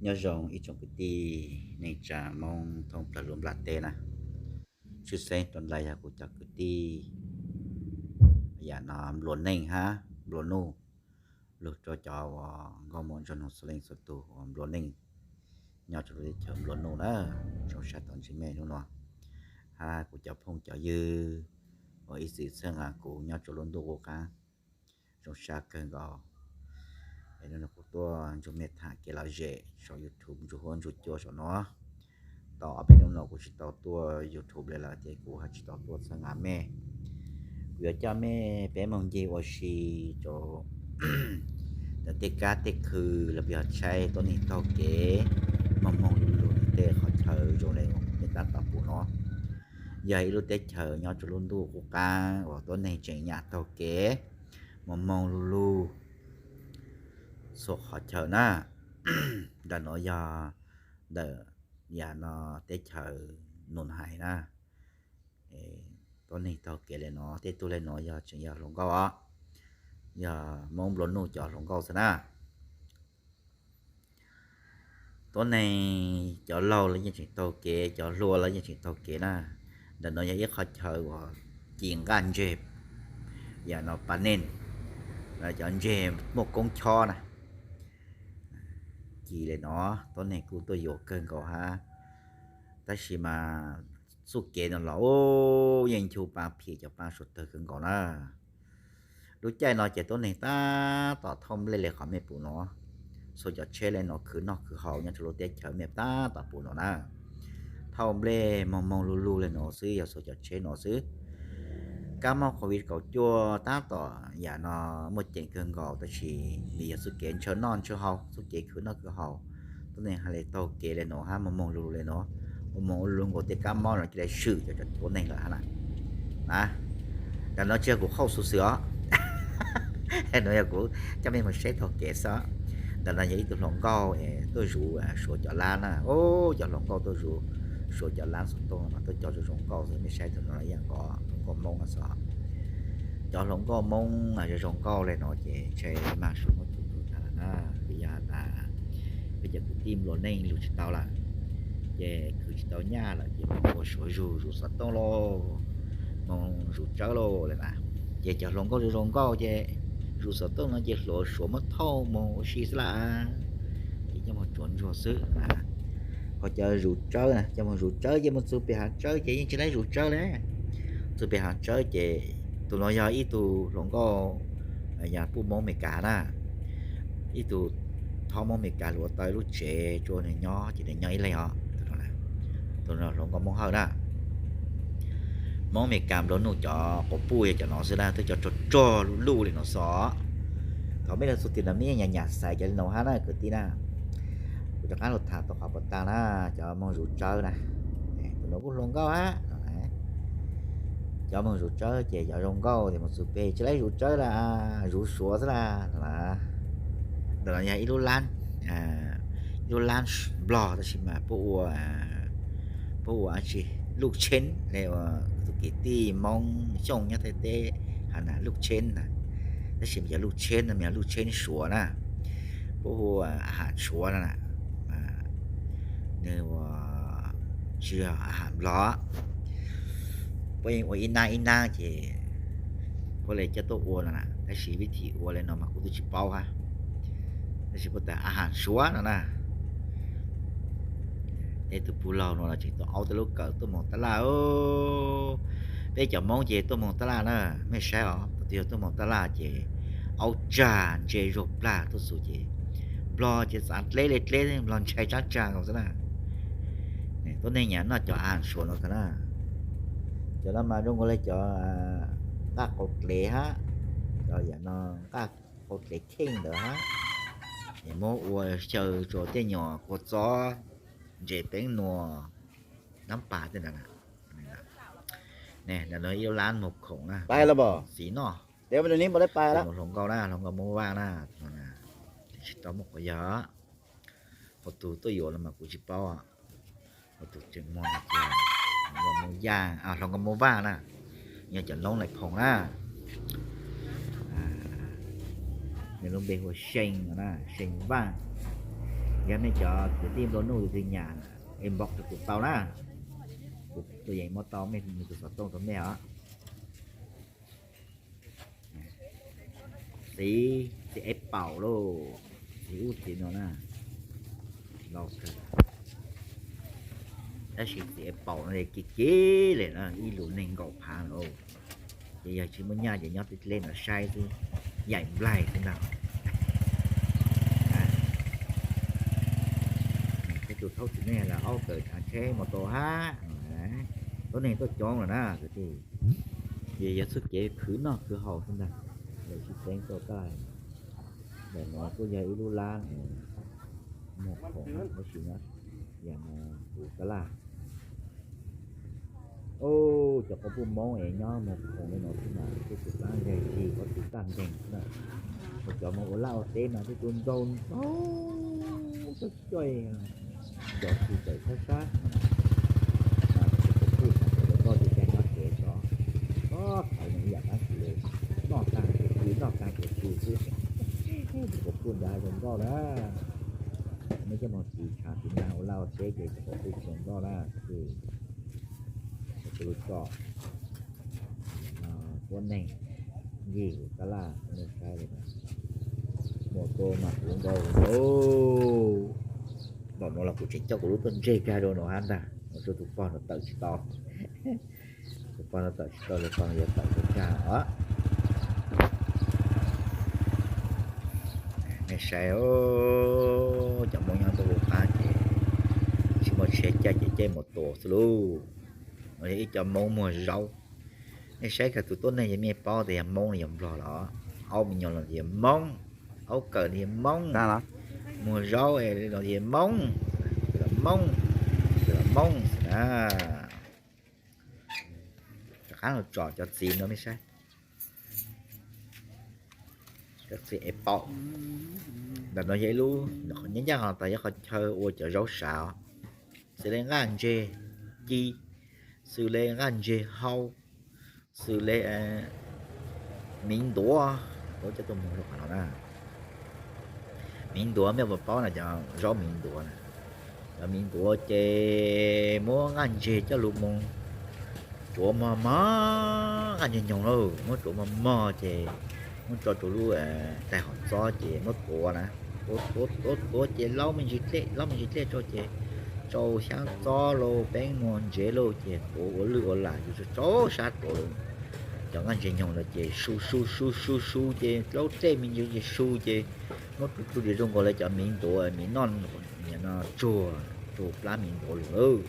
Nyob zoo ib tsoom kwv tij neej tsa Hmoob thoob plaws lub nplaj teb na. Tshwj xeeb rau ntawm yog kuv cov kwv tij yam no nplua neej hab nplua nuj, lug rau cov uas nkauj muam nraug nus txhua leej txhua tug uas nplua neej nyob rau lub teb chaws nplua nuj na. Zoo sab tau ntsib mej hnub no hab kuv cov phooj cov ywg uas ib txwm txhawb nqa kuv nyob rau lub ntuj qub qab. Zoo sab kawg nkaus. Hnub no kuv tuaj nrug mej tham kev lom zem saum YouTube ntsuj huab ntsuj cua saum no. Tau ob peb hnub no kuv tsis tau tuaj YouTube le lawm ces kuv haj tsis tau tuaj txhawb nqa mej. Kuv yuav coj mej peb moog ncig ua si rau ntawm tej kab tej khw los yog saib tuab neeg taug kev moog moog lug lug tej qhov chaw zoo le mej tab tom pum no. Yog ib lub teb chaws nyob rau lub ntuj qub qab uas tuab neeg tseem nyam taug kev moog moog lug lug txhua qhov chaw na. Ntawm no yog ntawm yam no teb chaws Nus Hais na. Tuab neeg taug kev le no, tej tug le no yog tseem yog hluas nkauj os, yog Hmoob nplua nuj cov hluas nkauj xwb na. Tuab neeg cov laug los yeej tseem taug kev, cov hluas los yeej tseem taug kev na. Ntawm no yog ib qhov chaw uas ci nqaj ntseg, yam no pa neej, cov ntseg muaj koob chob na. Ci le no, tuab neeg kuj tuaj yuav kawg nkaus hab, tab sis mas txuj kev no los yeej nchu pa phim cov pa suav tawg kawg nkaus na. Lub caij no ces tuab neeg tab tom thauj nplej le qhov mej pum no, txhua cov tsheb le no khwv noj khwv haus nyob rau lub teb chaws mej tab tom pum no na. Thauj nplej moog moog lug lug le no xwb, yog txhua cov tsheb no xwb. Kab mob COVID kaum cuaj tab tom yam no muaj ceem kawg nkaus, tab sis nws yog txuj kev ntshaw noj ntshaw haus, txuj kev khwv noj khwv haus, tuab neeg haj le taug kev le no hab moog moog lug lug le no, moog moog lug lug nkaus tej kab mob no cia li swm cov tuab neeg lawm hab na. Ntawm no tsis yog kuv qhauj xuv xwm os, no yog kuv coj mej moog saib taug kev xwb. Ntawm no yog ib tug hluas nkauj tuaj zuv suav cov lab na. Cov hluas nkauj tuaj zuv suav cov lab xov tooj mas tuaj cov zoo zoo nkauj xwb, mej saib tug no ib yam nkaus hluas nkauj Hmoob no xwb. Cov hluas nkauj Hmoob zoo zoo nkauj le no ces ntshe mag suav muab tus tus tag lawm na. Vim yog has tas peb cov kwv tij nplua neej lug tsis tau lawm, ces khwv tsis tau nyaj lawm ces moog ua suav zug zuv xov tooj lauj, moog zuv tsawb lauj le na. Ces cov hluas nkauj zoo zoo nkauj ces zuv xov tooj no ces hluas suav muab thauj moog ua si xwb lawm, ces coj moog tsuav ntsuag xwb na. Ho cov zuv tsawb na, coj moog zuv tsawb ces moog txug pem hav tsawb ces yeej tsis laib zuv tsawb le. Txug pem hav tsawb ces tus no yog ib tug hluas nkauj yog puj Moob Amelikas na, ib tug thob Moob Amelikas lug ua tau ib lub tsev rua nws nyob ces nws nyob ib leeg os. Tus no hluas nkauj Moob Hawj na. Moob Amelikas nplua nuj cov quas puj yog cov no xwb na, twb cov rog rog luj luj li no xwb. Thov mej leej txhua tus no mej yeej nyam nyam xaiv cov le no hab na kwv tij na. Kuv rov qaab lug tham tau qhov puas tag na, cov moog zuv tsawb na. Tus no kuj hluas nkauj hab. Cov moog zuv tsawb ces cov zoo nkauj ces moog txug pem tsis laib zuv tsawb lawm, zuv suav xwb lawm. Ntawm no yog ib lub lab, ib lub lab Nplog tab sis mas puab ua, puab ua dab tsi, luj tsheb le ua tus kwv tij Moob Xyooj nyob Thaib teb has na luj tsheb na, tab sis mas cov luj tsheb no mas yog luj tsheb suav na, puab ua a has suav no na, nws ua tsis yog a has Nplog. Puab yeej ua ib nab ib nab ces puab le coj tuaj ua no na, tab sis vib thim ua le no mas kuv twb tsis paub hab, tab sis puab tas a has suav no na. Es tus puj laug no los tseem tuaj aub tej lub kawm tuaj moog tab laj. Peb cov Moob ces tuaj moog tab laj na, mej saib os, tus yog tuaj moog tab laj ces aub tsag ntse zuag plag tuaj txug ces Nplog ces txav dleb le dleb, Nplog ntshai tsab tsag nkaus xwb na. Tuab neeg nyam noj cov a has suav no tag na. Cov no mas zoo nkaus le cov nqaj qau dlev hab, cov yam no nqaj qau dlev kheej ntawd hab, es muab ua xyaw rua tej nyuam kua txob, ntses peeb nua, nab pas tej ntawd na. Ntawm no ib lub lab muag khoom na, txiv noj. Hluas nkauj na, hluas nkauj Moob Vaj na, tsis tau muaj qhov yog, qhov tus tuaj yuav los mas kuv tsis paub. Qhov tus tseem muag no ces hluas nkauj Moob Yaj, hluas nkauj Moob Vaj na, yog cov noob Lais Phoom na. Nws lub npe hu ua See no na, See Vaj. Yog nej cov kwv tij nplua nuj tus twg nyiam, inbox rau kuv tau na. Kuv tus yeem muab tau mej tus xov tooj rau mej os. Txiv, txiv es paum lauj, txiv ub txiv no na, lau kawg. Tab sis txiv es paum no kiv kiv li na, ib lus neeg nkaum phav lawm. Ces yog tsis muaj nyaj ces nyob tib dleb no saib xwb, yaim nplaig xwb ntag. Tej tus thaub txiv neej los aub kawm tshav tsheb mus tau hab, tuab neeg tuaj coob lawm na kwv tij. Ces yog txuj kev khwv noj khwv haus xwb ntag. Lawv tsis teeb tuaj tab, ntawm no kuj yog ib lub lab muag khoom tab sis no yog kuv tab laj. Cov quas puj Hmoob es nyob muag khoom li no xwb mas tej tus qab nkeeg zig, ob tug taj nkeeg xwb na. Cov Hmoob ua laj ua teb mas tej tus ntaug ntaug txog coj, cov tsis tawm sab sab. Cov quas puj mas cov nkauj ces caij nyob tsev tso, txhob khawv nws ib yam dab tsi li. Noj tag ces pw, noj tag ces pw xwb. Cov quas puj ntawd zoo nkauj na. Nej coj mus tiv tshav tiv nag ua laj ua teb ces cov quas puj zoo nkauj na. Kuv tso tuab neeg ncig tab laj nej saib li na. Muaj tua mas kuv nkauj lauj. Npaum no los kuv tseem coj kuv lub tuaj ntseg kag rau no hab ntag, ua rau tus pog no tawm tsis tau. Tus pog no tawm tsis tau, tus pog no yuav tawm ua cas os. Nej saib, cov Hmoob nyob tuaj ua qab ces tsis muaj tsheb caij ces caij mus tua xwb lauj. Ib co Hmoob muag zaub. Nej saib kag tus tuab neeg ces mej paub tias yog Hmoob los yog Nplog los, aub me nyuam los yog Hmoob, aub kawm los yog Hmoob, muag zaub los yog Hmoob, los Hmoob, los Hmoob xwb na. Rov qab los tsom cov txiv no mej saib. Cov txiv es paum. Ntawm no yog ib lub, ncaj ncaj qhov tas yog qhov chaw ua cov zaub sav, xws li nqaj ntseg ci, xws li nqaj ntseg hau, xws li miv ntuav, ua cov tuaj muag rau qhov no na. Miv ntuav mej puas paub na, cov zaub miv ntuav na. Cov miv ntuav ces muab nqaj ntseg coj lug mus tsuav mog mog, nqaj ntseg nyoog lauj, muab tsuav mog mog ces muab tso rau lub tais hom txob ces muab tuav na. Tuav tuav tuav tuav ces laub me ntsis dlej, laub me ntsis dlej rau ces tsau xyaab txob lauj, peeb muag ntsev lauj ces tuav ua lwj ua lam yus rau sab tuav lauj. Cov nqaj ntseg nyoog lawm ces su su su su su ces laub dlej me ntsis ces su ces muab rub rub ces zoo nkaus li cov miv ntuav, miv noj no tsuag, tsuag plab miv ntuav lug lawm.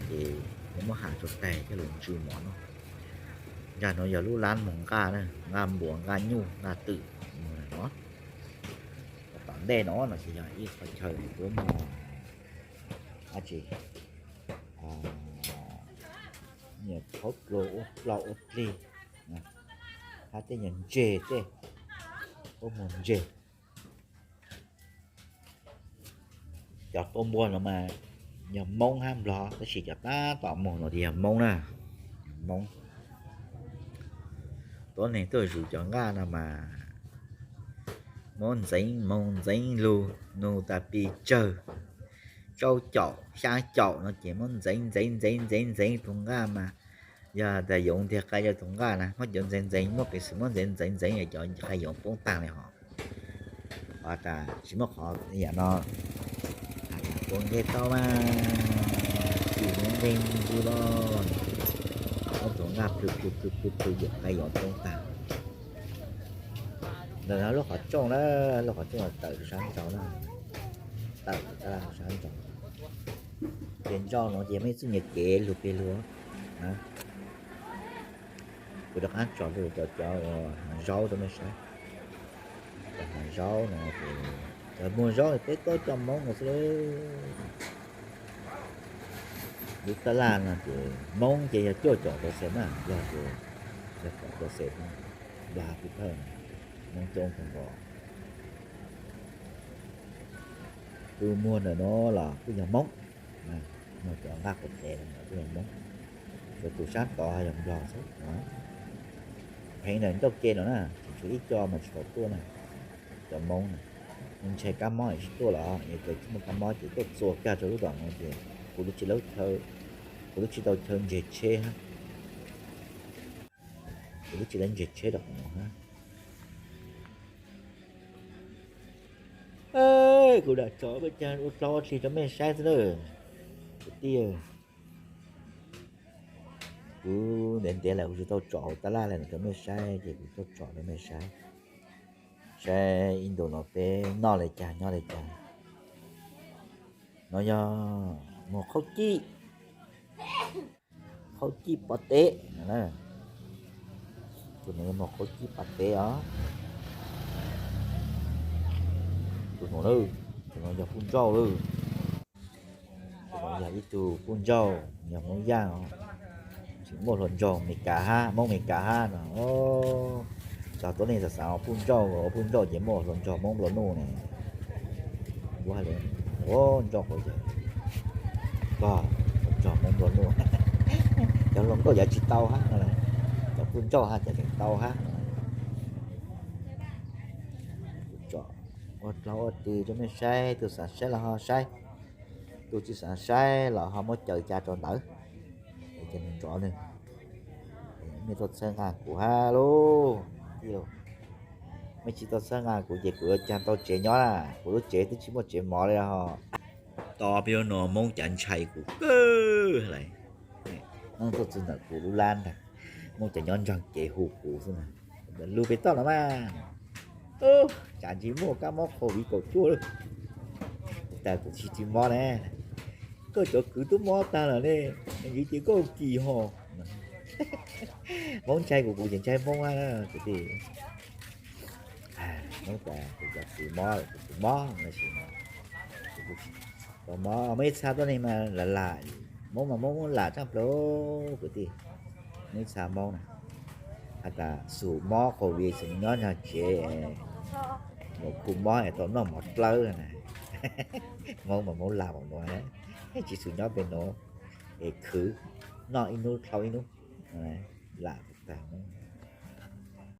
Ces yuav muab has rau tais coj lug ntsw mov noj. Ntsag no yog lub lab muag nqaj na, nqaj npua, nqaj nyuj, nqaj twm, muag no. Tom ntej no no ces yog ib qhov chaw tuab muag dab tsi, nyuam qhuav pluas ua plaub ua plig, hab tej nyuag ntseg tej, tuab muag ntseg. Cov tuaj muag no mas yog Hmoob hab Nplog, tab sis cov tab tom muag no yog Hmoob na. Hmoob tuab neeg tuaj zus cov nqaj no mas muab ntxeev moog ntxeev lug, nug tas pis tsawg, rau caum xyaa caum no ces muab ntxeev ntxeev ntxeev ntxeev ntxeev tus nqaj mas yog tas yoov ntiag qai rau tus nqaj na, muab cov ntxeev ntxeev, muab peev xwm muab ntxeev ntxeev ntxeev es cov qai yoov poob taag li hos. Has tas tsis muaj qhov yam no, has tas ua nqe tau mas, tsis ua nqe ntsis los, muab tus nqaj plhw plhw plhw plhw plhw yoov qai yoov poob taag. Ntawm no lub qhov rooj na, lub qhov rooj tawm rau sab nraud na, tawm rau sab nraud. Ces nraud no ces muaj ib txoj nyuag kev lug peg lug. Kuv rov qab tso rau cov, cov hav zaub rau nej saib. Cov hav zaub no ces cov muag zaub peb tuaj coj Hmoob no xwb lauj. Lub tab laj no ces Hmoob ces yog cuaj caum percent na, Nplog ces yog kaum percent, Nplog pub thawj, Hmoob coob kawg nkaus. Tus muag ntawm no los kuj yog Hmoob, muag cov nqaj quav txev los kuj yog Hmoob, tsuas tus sab tod yog Nplog xwb. Heev ntawm ncauj ke no na, tseem tshuav ib co mas tsis tau tuaj na, cov Hmoob na. Ntshai kab mob es tsis tuaj los yog tias tsis muaj kab mob ces tuaj txua kag rau lub tom no ces kuv twb tsis tau chaw, kuv twb tsis tau chaw ntseg tsheb hab, kuv twb tsis tau ntseg tsheb rau qhov no hab. Kuv lam tso peb caag ua dlau ua dlig rau mej saib xwb na. Kwv tij, kuv ntev ntev lawm kuv tsis tau tsom hauv tab laj li no rau mej saib ces kuv tuaj tsom rau mej saib. Saib ib ntus no peb noj li cas nyob li cas. No yog muag qhaub cij, qhaub cij pov teb no na. Tus no yog muag qhaub cij pov teb os. Tus no, tus no yog puj nrauj lawm. Tus no yog ib tug puj nrauj, yog Hmoob Yaj os. Tsis muaj hluas nraug Meskas hab, Hmoob Meskas hab no. Txog tuab neeg xav xav puj nrauj, puj nrauj ces muaj hluas nraug Hmoob nplua nuj ne. Kuv hais li, ua nrauj quav yawg, koj hluas nraug Hmoob nplua nuj. Cov hluas nkauj yav tsis tau hab, cov puj nrauj hab ces tseem tau hab. Kuv tsom ua dlau ua dlig rau mej saib, tus xav saib los ho saib, tus tsis xav saib los ho muab caws ca rau ntawd, es ces nws nrov nws. Mej tuaj txhawb nqa kuv hab lauj. Mej tsis tuaj txhawb nqa kuv ces kuv yuav caag tau tsev nyob na, kuv lub tsev twb tsis muaj tsev mov li os. Tos peb lub no Hmoob cav ntshai kuv kawg lawm. Hmoob tuaj txug ntawm kuv lub lab ntag, Hmoob cav nyob nraag kev hu kuv xwb na. Lug pem toj no mas, tsam ntsis muaj kab mob Covid kaum cuaj lawm, tas kuv tsis tsis mob ne. Koj cov kwv tub mob tag lawm ne, ntxiv ces koj kim hos. Hmoob ntshai kuv, kuv ces ntshai Hmoob hab kwv tij. Hmoob tas kuv cov kwv mob, kuv mob tab sis kuv tsis tau mob. Muaj ib txha tuab neeg mas lam lam, Hmoob mas Hmoob lam tshaj plaws kwv tij. Muaj ib txha Hmoob na, has tas xum mob Covid xum nyob nraag tsev, mus khu mob es tau noj mov dlawb na. Hmoob mas Hmoob lam npaum nuav, tsis xum nyob pem nuav es khwv, noj ib hnub dlhau ib hnub, lam tag.